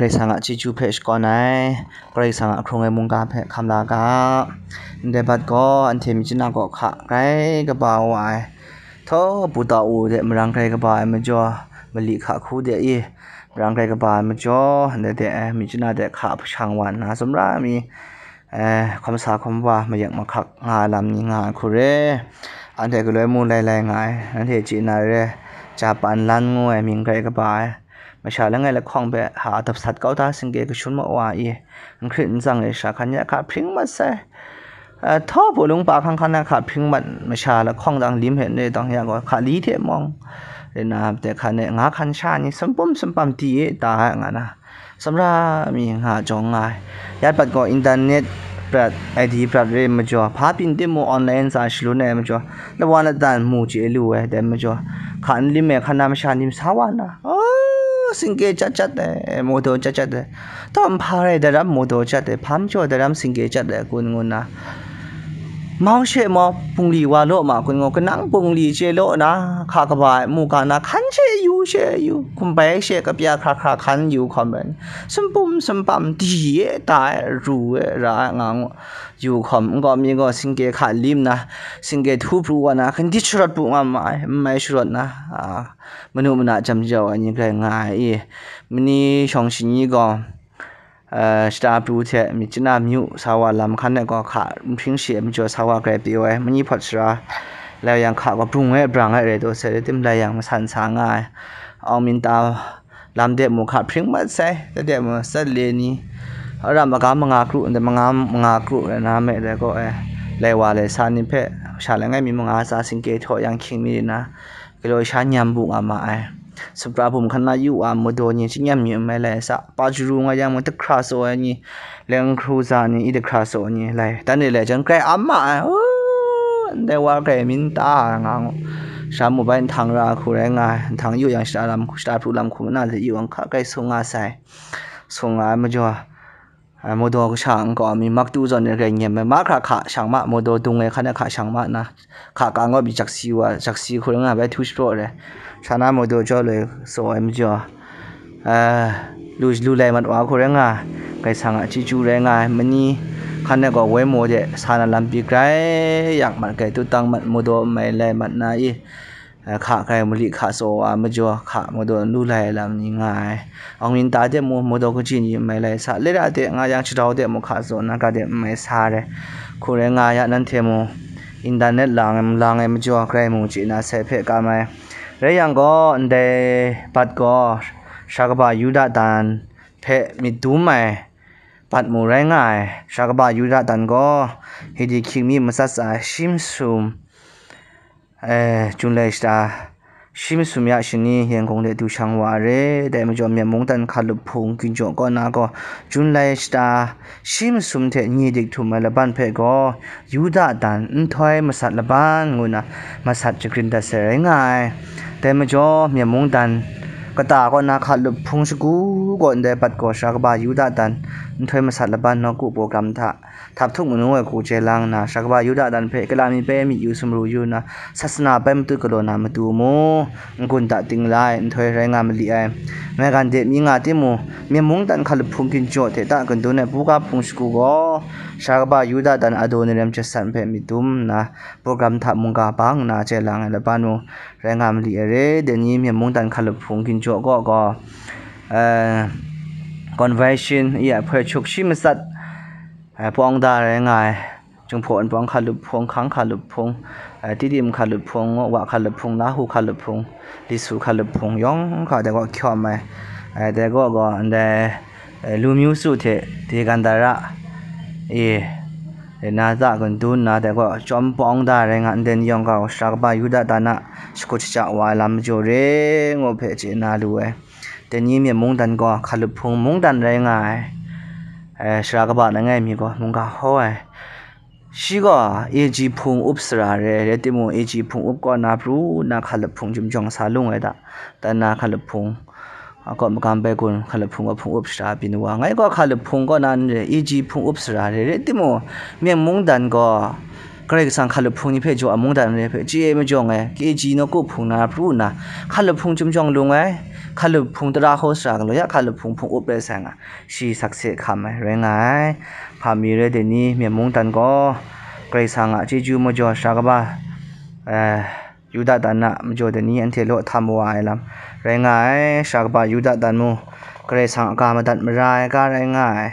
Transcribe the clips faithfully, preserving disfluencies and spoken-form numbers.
Karai Kasang a chyeju hpe shakawn ai, Karai Kasang a hkrung ai mungga hpe hkam la ga. Ndai bat gaw anhte myi chana gaw hka grai kaba wa ai, htaw bu tau u de marang grai kaba ai majaw, mali hka hku de i marang grai kaba ai majaw, ndai de myi chana de hka hpashang wa nna, sumra mi, eh, hkawm sa hkawm wa, mayak mahkak nga ai lam ni nga ai hku re. Anhte galoi mu lai lai nga ai, anhte chye na re, Japan lan ngu ai mying grai kaba ai, masha langai lahkawng hpe ha dapsat kau da singke kashun ma wa i, n hkrit n tsang e sha hkan ya hka hpring mat sai. Eh, htaw hpung lung pa hkan hkan na hka hpring mat masha lahkawng dang lim hte ne dang ya gaw, hka li hte mawng, re na, de hkan e nga hkan sha ni sumpum sumpam di e ta ai nga na, sumra mi nga jawng nga ai. Yat bat gaw internet prat, I D prat re majaw, hpa byin timung online sa shalun ai majaw, lawan ladan mu chye lu ai, dai majaw, hka n lim e hkan na masha nim sa wa na, oh, singke chyat chyat ai, modaw chyat chyat ai, taw nhpa rai daram modaw chyat ai, hpa majaw daram singke chyat ai, kun ngu nna, mau she mau, bungli wa law ma, kun ngu, kanang bungli chye law na, hka kaba ai mu ga na, hkan she yu she yu, hkum bai she kapya hkra hkra hkan yu hkawm rai, sumpum sumpam di e ta e, ru e ra e nga ngu, yu hkawm, nkau mi gaw singke hka lim na, singke htu pru wa na, hkandit sharawt bu nga ma ai, n mai sharawt na, a, manu mana jam jau ai ni grai nga ai i, mani shawng shani gaw, eh, shata pru hte myi chana myu sa wa lam hkan e gaw hka nhpring shi ai majaw sa wa grai pyi ai, mani hpawt sara lai yang hka gaw brung e brang e rai taw sai, rai tim lai yang masan sa nga ai. Awng minta lam de mu hka hpring mat sai, dai de mu sat le ni, aram aga manga kru, ndai manga, manga kru rai na me dai gaw e, lai wa lai sa ni hpe, sha langai mi manga tsa singke htaw yang hkying mi na, galaw sha nyam bu nga ma ai. Supra bum hkan na yu wa, madaw ni chyingyan mi n mai lai sa, pa jaru nga yang mung, dahkra tsaw ai ni, leng hkru za ni, i dahkra tsaw ni, lai, dan e lai jan grai am ma ai. Oh, ndai wa grai myit ta nga ngu. Sha mu bai nhtang ra hku rai nga ai, nhtang yu yang shata lam, shata pru lam hku mana de yu yang hka grai sung nga sai. Sung nga ai majaw, a, madaw kasha nkau mi maktu zawn e grai nyem ai, mahkra hka shang ma, madaw dung ai hkan e hka shang ma na, hka ka ngawp i jak si wa, jak si hku rai nga bai htu shapraw re. Sha na madaw jaw loi tsaw ai majaw, a, lu, lu lai mat wa hku rai nga, Karai Kasang a chyeju rai nga ai, mani hkan e gaw woi maw de sa na lam pyi grai yak mat, grai tutang mat, madaw n mai lai mat na i, eh, hka grai mali hka tsaw wa majaw, hka madaw n lu lai ai lam ni nga ai. Awng minta de mu, madaw kaji ni n mai lai sa, lera de nga yang, shadau de mu hka tsaw na ga de n mai sa re. Hku rai nga ya, nanhte mu, internet lang ai, lang ai majaw, grai mu chye na sai hpe kam ai. Rai yang gaw, ndai bat gaw, sara kaba Yuda dan hpe myit dum ai bat mu rai nga ai. Sara kaba Yuda dan gaw, Hidi hkying mi matsat tsa ai shi masum, eh, Jun lai shata shi masum ya shani Yangon de du shang wa re. Dai majaw, Myen mungdan hkalup hpung ginjaw kaw na gaw, Jun lai shata shi masum hte nyi dik htum ai laban hpe gaw, Yuda dan nhtoi masat laban ngu na masat jagrin dat sai rai nga ai. Dai majaw, Myen mungdan kata kaw na hkalup hpung shagu gaw, ndai bat gaw sara kaba Yuda dan nhtoi masat laban nawku program hta, htap htuk manu ai hku chye lang nna, sara kaba Yuda dan hpe kala mi bai myit yu sumru yu nna, sasana bai matut galaw na matu mu, n-gun da ting la ai nhtoi rai nga mali ai. Maigan de mi nga timung, Myen mungdan hkalup hpung ginjaw hte ta gun dun ai buga hpung shagu gaw, sara kaba Yuda dan Adoniram Jason hpe myit dum nna, program hta mungga bang nna chye lang ai laban mung rai nga mali ai re. Dai ni Myen mungdan hkalup hpung ginjaw kaw gaw, eh, conversion, i a hpoi hkyuk shi matsat, eh, pawng da rai nga ai, Jinghpaw Wunpawng hkalup hpung, Hkang hkalup hpung, eh, Tidim hkalup hpung, Wa hkalup hpung, Lahu hkalup hpung, Lisu hkalup hpung yawng hkra dai gaw hkyawm ai, eh, dai gaw gaw ndai, eh, Lu Myu Su hte Degandara, e, na ta gun dun nna, dai gaw chyawm pawng da rai nga, ndai ni yawng gaw sara kaba Yuda dan a shakut shaja wa ai lam majaw re ngu hpe chye na lu ai. Dai ni Myen mungdan gaw hkalup hpung mungdan rai nga ai. Eh, sara kaba langai mi gaw mungga hkaw ai. Shi gaw A G hpung up sara re, rai timung, A G hpung up kaw na pru nna hkalup hpung jum jawng sa lung ai da. Dan na hkalup hpung, a, kaw magam bai gun, hkalup hpung kaw hpung up shara byin wa. Ngai gaw hkalup hpung kaw na n re, A G hpung up sara re, rai timung, Myen mungdan gaw Karai Kasang hkalup hpung ni hpe jaw a mungdan re hpe chye majawng ai, K G nawku hpung na pru nna, hkalup hpung chyum jawng lung ai, hkalup hpung tara hkaw sara galaw ya, hkalup hpung hpung up rai sai nga, shi sakse hkam ai, rai nga ai. Hpa mi re dai ni, myen mungdan gaw, Karai Kasang a chyeju majaw sara kaba, eh, Yuda dan a majaw dai ni anhte law htam wa ai lam, rai nga ai, sara kaba Yuda dan mu, Karai Kasang a ga madat mara ai ga rai nga ai.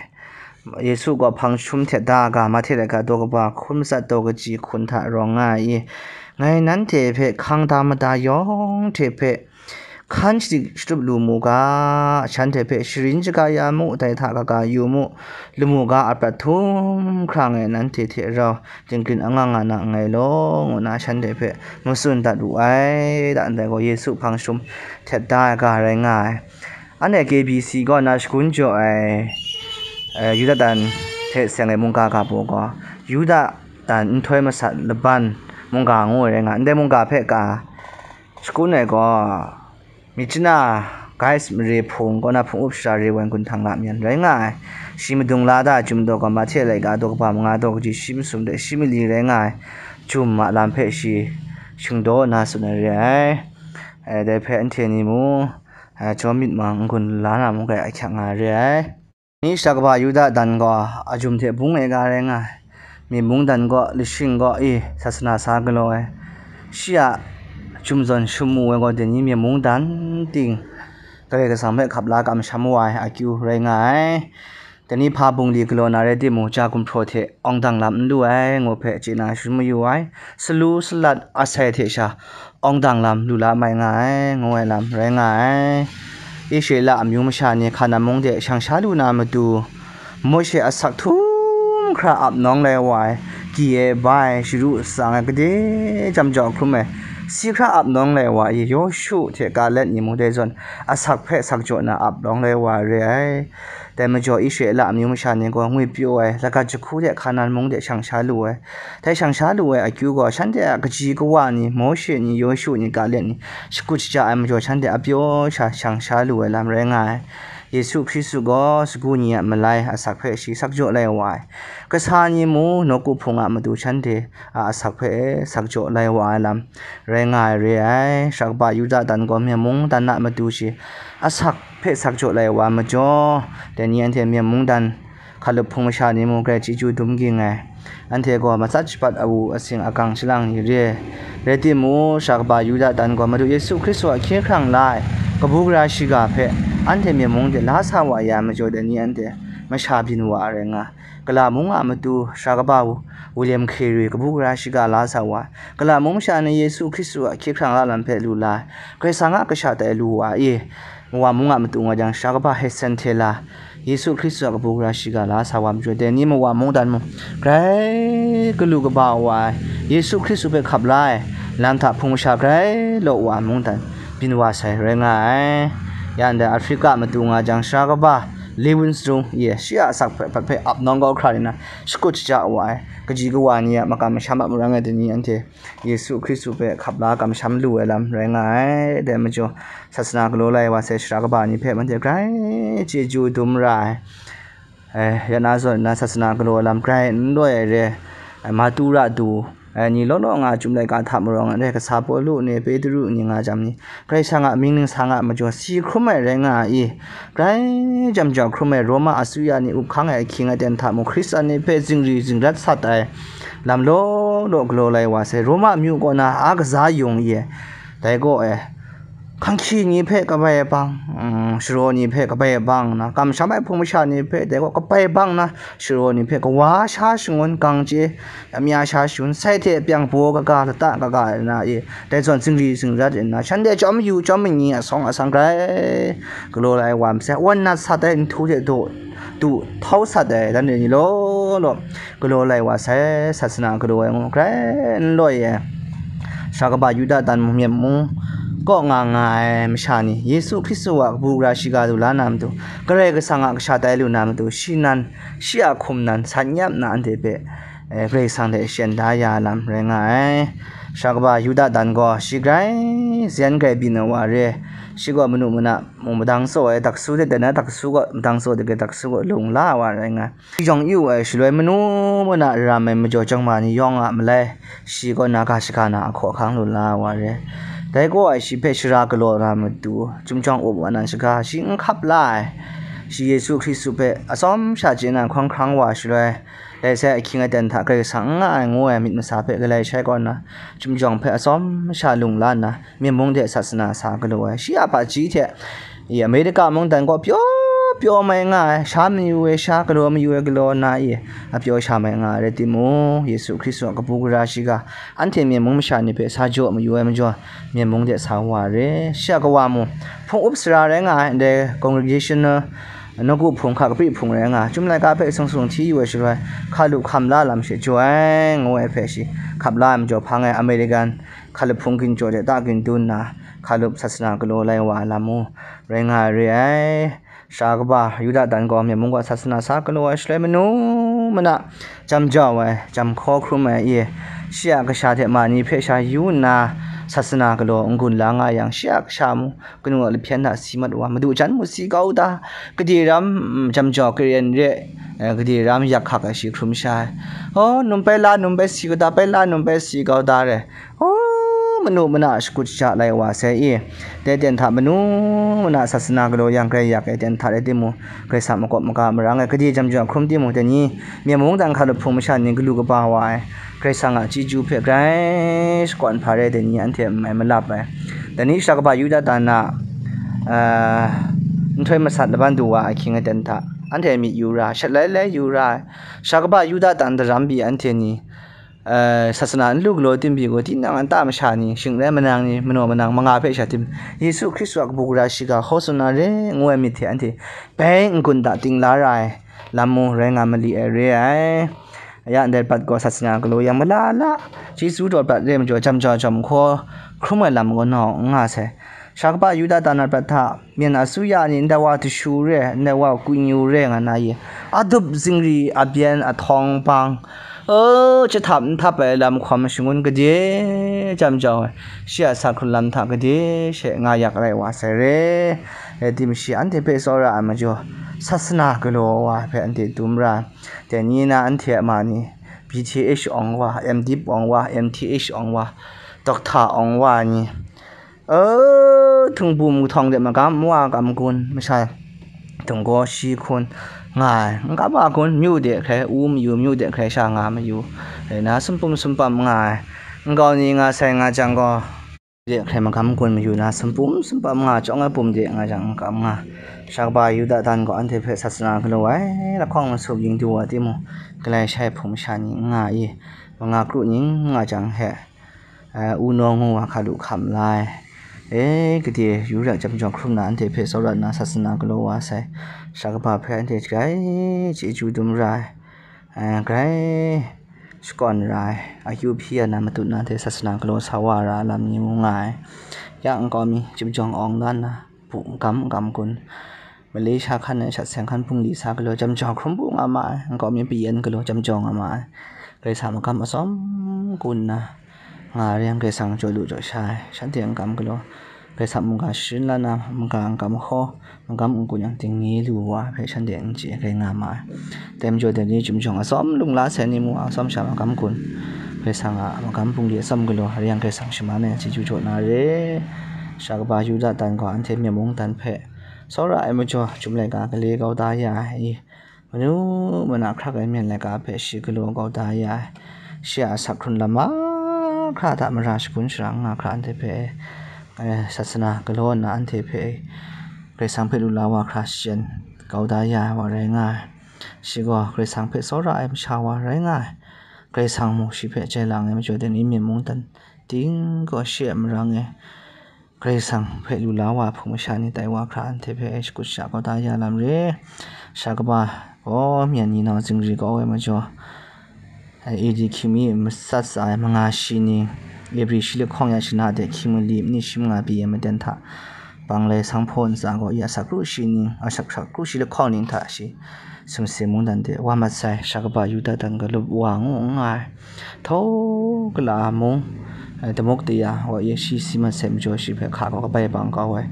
Yesu gaw hpang jahtum htet da ai ga, Mahte laika daw kaba hkun matsat daw kaji hkun hta rawng nga ai i, ngai nanhte hpe hkang da mada yawng hte hpe hkan shadik shatup lu mu ga, shanhte hpe sharin shaga ya mu, dai hta kaga yu mu, lamu ga a prat htum hkra ngai nanhte hte rau dinggrin angang nga na nngai law, ngu nna shanhte hpe matsun dat wu ai. Da ndai gaw, Yesu hpang jahtum htet da ai ga rai nga ai. Anhte K B C kaw na shagun jaw ai, eh, Yuda dan hte seng ai mungga ga baw gaw, Yuda dan nhtoi masat laban mungga ngu ai rai nga, ndai mungga hpe ka shagun ai gaw, Myitkyina Guys mare hpung kaw na hpung up shara re ai gunhtangra myan rai nga ai. Shi madung la da ai chyum daw gaw, Mahte laika daw kaba manga daw kaji shi masum de shi mali rai nga ai. Chyum a lam hpe shi shingdaw nna tsun ai re ai. Eh, dai hpe anhte ni mu, eh, jaw myit mang n-gun la na mung garai ahkyak nga re ai. Ni sara kaba Yuda dan gaw a jum hte bung ai ga rai nga ai. Myen mungdan gaw, lashing gaw, i, sasana sa galaw ai. Shi a jum zawn shum mu ai gaw, dai ni myen mungdan ting Karai Kasang hpe hkap la kamsham wa ai akyu rai nga ai. Dai ni hpa bungli galaw na rai timung, ja gumhpraw hte awng dang lam n lu ai, ngu hpe chye na shadawn mayu ai. Salu salat asai hte sha awng dang lam lu la mai nga ai, ngu ai lam rai nga ai. Israela amyu masha ni Hkanan mung de shang sha lu na matu, Mawshe asak htum hkra ap nawng lai wa ai, gyi ai, ba ai, sharu tsang ai, gade jam jau hkrum ai, si hkra ap nawng lai wa ai, Yawshu hte Kaleb ni mung dai zawn asak hpe sak jaw na ap nawng lai wa ai re ai. Dai majaw Israela amyu masha ni gaw ngwipyaw ai, lagat jahku de Hkanan mung de shang sha lu ai. Dai shang sha lu ai akyu gaw, shanhte a kaji kawa ni, Mawshe ni, Yawshu ni, Kaleb ni, shakut shaja ai majaw, shanhte a pyaw sha shang sha lu ai lam rai nga ai. Yesu Hkristu gaw sagu ni a malai asak hpe shi sak jaw lai wa ai. Kasa ni mu, nawku hpung a matu shanhte a asak hpe sak jaw lai wa ai lam rai nga ai re ai. Sara kaba Yuda dan gaw myen mungdan a matu shi asak hpe sak jaw lai wa ai majaw, dai ni anhte myen mungdan hkalup hpung masha ni mung garai chyeju dum ging ai. Anhte gaw matsat shabat awu asing agang shalang ni re ai. Rai timung, sara kaba Yuda dan gaw Madu Yesu Hkristu a hkye hkrang la ai kabu gara shiga hpe anhte myen mung de la sa wa ya ai majaw, dai ni anhte masha byin wa ai rai nga ai. Gala mung a matu sara kaba William Carey kabu gara shiga la sa wa ai. Gala mung masha ni Yesu Hkristu a hkye hkrang la lam hpe lu la ai. Karai Kasang a kasha tai lu wa i, Wa mung a matu nga jang, sara kaba Hudson Taylor, Yesu Hkristu a kabu gara shiga la sa wa ai majaw, dai ni mawa mungdan mung, grai galu kaba wa ai, Yesu Hkristu hpe hkap la ai, lam hta hpung masha grai law wa ai mungdan byin wa sai rai nga ai. Ya ndai Africa matu nga jang, sara kaba Livingstone, ye, shi a asak hpe, hpe ap nawng kau hkra nna, shakut shaja wa ai, kaji kawa ni a makam masham a marang e, dai ni anhte Yesu Hkristu hpe hkap la kamsham lu ai lam rai nga ai. Dai majaw, sasana galaw lai wa sai sara kaba ni hpe, anhte grai chyeju dum ra ai. Eh, ya na zawn nna sasana galaw ai lam grai n loi ai re ai, Matura du ai ni law law nga, Chyum laika hta marawng ai, kasa Pawlu ni, Petru ni nga jang ni, Karai Kasang a mying ningsang a majaw si hkrum ai rai nga ai, grai jam jau hkrum ai, Roma asuya ni up hkang ai ahkying aten hta mung, Hkristan ni hpe zingri zingrat sat ai lam law law galaw lai wa sai. Roma amyu kaw na a kaza yung ye, dai gaw e, hkanghki ni hpe kabai bang, mm, sharaw ni hpe kabai bang nna, kamsham ai hpung masha ni hpe dai gaw kabai bang nna, sharaw ni hpe kawa sha shangun, gang chye amya sha shangun, sai hte pyang baw kaga, lata kaga nna e, dai zawn zingri zingrat nna, shanhte chyawm yu chyawm manyi asawng asang grai galaw lai wa masai, wan nat sat ai nhtu hte daw du htau sat ai, dan ni law law galaw lai wa sai, sasana galaw ai ngu grai n loi ai. Sara kaba Yuda dan mung myen mung kaw nga nga ai masha ni, Yesu Hkristu a kabu gara shiga du la na matu, Karai Kasang a kasha tai lu na matu, shi nan, shi a hkum nan san nyap nna anhte hpe, eh, Karai Kasang hte shyen da ya ai lam rai nga ai. Sha kaba Yuda dan gaw shi grai zen grai byin ai wa re. Shi gaw manu mana mung madang tsaw ai taksu de dan ai taksu gaw madang tsaw de ge taksu gaw lung la ai wa rai nga. Shi jawng yu ai shaloi manu mana ram ai majaw chyawm ma ni yawng a malai shi kaw na ga shaga na ahkaw ahkang lu la ai wa re. Dai gaw ai shi hpe shara galaw na matu, chyumjawng up wa na shaga shi n hkap la ai. Shi Yesu Hkristu hpe atsawm sha chye na hkawng hkrang wa shaloi, dai sai ahkying aten hta Karai Kasang n nga ai ngu ai myit masa hpe galai shai kaw nna, chyumjawng hpe atsawm sha lung la nna, myen mung de sasana sa galaw ai. Shi a hpaji hte, i Amerika mungdan gaw pyaw pyaw mai nga ai, sha mayu ai sha, galaw mayu ai galaw na i, a pyaw sha mai nga ai rai timung, Yesu Hkristu a kabu gara shiga, anhte myen mung masha ni hpe sa jaw mayu ai majaw, myen mung de sa wa re. Shi a kawa mung, hpung up sara rai nga ai, ndai congregational nawku hpung hka kapri hpung rai nga, Chyum laika hpe sung sung hti yu ai shaloi, hkalup hkam la lam shi jaw ai, ngu ai hpe shi hkap la ai majaw, hpang ai American hkalup hpung ginjaw de ta gindun nna, hkalup sasana galaw lai wa ai lam mung rai nga ai re ai. Sha kaba Yuda dan gaw myen mung gaw sasana sa galaw ai shaloi manu mana jam jau ai, jam hkaw hkrum ai, i, shi a kasha hte ma ni hpe sha yu nna, sasana galaw n-gun la nga yang, shi a kasha mung kanu a lahpyen hta si mat wa, madu jan mu si kau da, gade ram, mm, jam jau karen re, eh, gade ram yak hkak ai shi hkrum sha ai. Oh, num bai la, num bai si kau da, bai la, num bai si kau da re. Oh, manu mana shakut sha lai wa sai i. Dai ten hta manu mana sasana galaw yang grai yak ai ten hta rai timung, Karai Kasang makawp maga marang ai, gade jam jau hkrum timung, dai ni myen mung dan hkalup hpung masha ni galu kaba wa ai, Karai Kasang a chyeju hpe grai shakawn hpa rai, dai ni anhte n mai malap ai. Dai ni sha kaba Yuda dan a, ah, nhtoi masat laban du wa ahkying aten hta, anhte myit yu ra, shat lai lai yu ra ai. Sha kaba Yuda dan daram pyi anhte ni, eh, sasana n lu galaw tim pyi gaw, tinang a nta masha ni, shingrai manang ni, manaw manang manga hpe sha tim, Yesu Hkristu a kabu gara shiga hkaw tsun na re, ngu ai myit hte anhte bai n-gun da ting la ra ai lam mung rai nga mali ai re ai. Ya ndai prat gaw sasana galaw yang malala, chyeju daw prat re majaw, jam jau jam hkaw hkrum ai lam gaw nau n nga sai. Sha kaba Yuda dan a prat hta, myen asuya ni ndai wa dashu re, ndai wa kungyu re nga na ye, adup zingri abyen ahtawng bang, o, jahtam n htap ai lam hkawm shangun gade jam jau ai, shi a sa hkrun lam hta gade she nga yak rai wa sai re. Rai tim shi anhte hpe tsawra ai majaw, sasana galaw wa hpe anhte dum ra ai. Dai ni na anhte a ma ni, B Th awng wa, M Div awng wa, M Th awng wa, Doctor awng wa ni, o, htungbum kahtawng de magam wa gam gun, masha dunggaw shi hkun nga ai, n kam wa gun, myu de hkrai u mayu, myu de hkrai sha nga mayu, rai na sumpum sumpam nga ai, nkau ni nga sai nga jang gaw, de hkrai magam gun mayu na, sumpum sumpam nga, chyawng ai pum de nga jang, n kam nga. Sha kaba Yuda dan gaw anhte hpe sasana galaw ai lahkawng masum yin du wa timung, galai shai hpung masha ni n nga i, manga kru ning nga jang he, eh, u naw ngu wa hkalu hkam la ai. E, gade yu ra jam jau hkrum na anhte hpe tsawra nna sasana galaw wa sai. Sha kaba hpe anhte grai chyeju dum ra ai, eh, grai shakawn ra ai, akyu hpyi ya na matut na hte sasana galaw sa wa ra ai lam ni ngu nga ai. Ya nkau mi chyum jawng awng dan na, bu n kam n kam kun, Malaysia hkan ai shat seng hkan bungli sa galaw jam jau hkrum bu nga ma ai, nkau mi payen galaw jam jau nga ma ai. Karai Kasang magam atsawm kun na nga ai re yang, Karai Kasang jaw lu jaw sha ai, shanhte n kam galaw, Karai Kasang mungga sharin la na, mungga n kam hkaw, magam n-gun yang dingngi lu wa hpe shanhte n chye ai nga ma ai. Dai majaw dai ni chyum jawng atsawm lung la sai ni mu, atsawm sha magam gun, Karai Kasang a magam bungli atsawm galaw, a re yang Karai Kasang shaman ai chyeju jaw na re. Sha kaba Yuda dan gaw anhte myen mung dan hpe tsawra ai majaw, chyum laika gale kau da ya ai, manu mana hkrak ai myen laika hpe shi galaw kau da ya ai, shi a asak hkrun lam mahkra hta mara shagun sharang nga hkra anhte hpe, eh, sasana galaw nna anhte hpe Karai Kasang hpe lu la wa hkra shachyen kau da ya ai wa rai nga ai. Shi gaw Karai Kasang hpe tsawra ai masha wa rai nga ai. Karai Kasang mung shi hpe jai lang ai majaw dai ni myen mung dan ting gaw shi a marang e Karai Kasang hpe lu la wa hpung masha ni tai wa hkra anhte hpe shakut sha kau da ya lam re. Sha kaba gaw myen ni nau zingri kau ai majaw, A D hkying mi matsat tsa ai manga shi ni, Ebri shi lahkawng ya shana de hkying mali ni shi manga pyi ai maten hta, bang lai sanghpaw ntsa gaw ya asak kru shi ni, asak hkrak kru shi lahkawng ning hta shi sumsing mungdan de wa mat sai, sha kaba Yuda dan galup wa ngu n nga ai. Htau kala mung, Ai, tamuk taya wa ye shi si mat sai majaw shi hpe hka gaw kabai bang kau ai.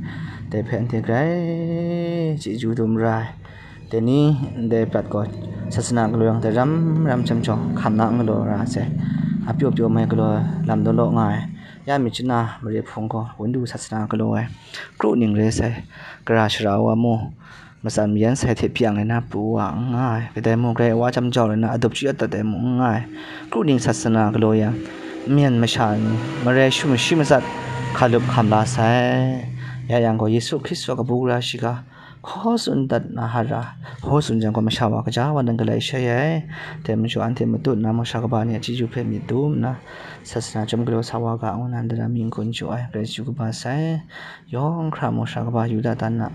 Dai hpe anhte grai chyeju dum ra ai. Dai ni, ndai prat gaw sasana galaw yang dai ram ram chyam jaw hkam na n galaw ra sai. A pyaw pyaw mai galaw lam daw law nga ai. Ya mi chana mare hpung gaw Wundu sasana galaw ai. Kru ning rai sai. Gara shara wa mu. Matsan mayan sai hte pyang rai na pru wa n nga ai. Kadai mung grai wa chyam jau rai na adup chyu atat ai mung n nga ai. Kru ning sasana galaw yang, myen masha ni marai shu mashi matsat hkalup hkam la sai. Ya yang gaw Yesu Hkristu a kabu gara shiga hkaw tsun dat na hara, hkaw tsun jang gaw masha wa kaja wa nan galai shai ai. Dai majaw anhte matut na masha kaba ni a chyeju hpe myit dum nna, sasana chyawm galaw sa wa ga ngu nan dara mying kun jaw ai, grai chyeju kaba sai. Yawng hkra masha kaba Yuda dan a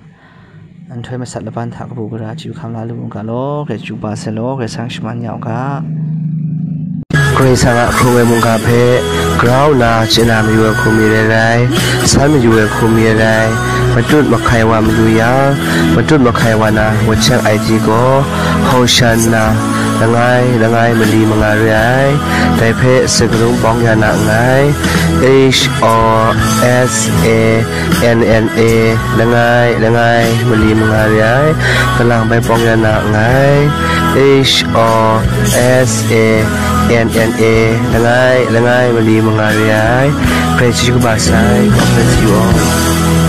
nhtoi masat laban hta kabu gara chyu hkam la lu mu ga law, grai chyu ba sai law, Karai Kasang shaman ya u ga. Karai Kasang a hkrung ai mungga hpe grau nna chye na mayu ai hku mi rai rai, san mayu ai hku mi rai rai, matut mahkai wa mayu yang, matut mahkai wa na wacheng ai ti gaw, Hosanna, langai, langai mali manga re ai, dai hpe sakarung bawng ya na nngai, H O S A N N A, langai, langai, mali manga re ai, kalang bai bawng ya na nngai, H O S A N N A, langai, langai, mali manga re ai, Karai chyeju kaba sai, God bless you all.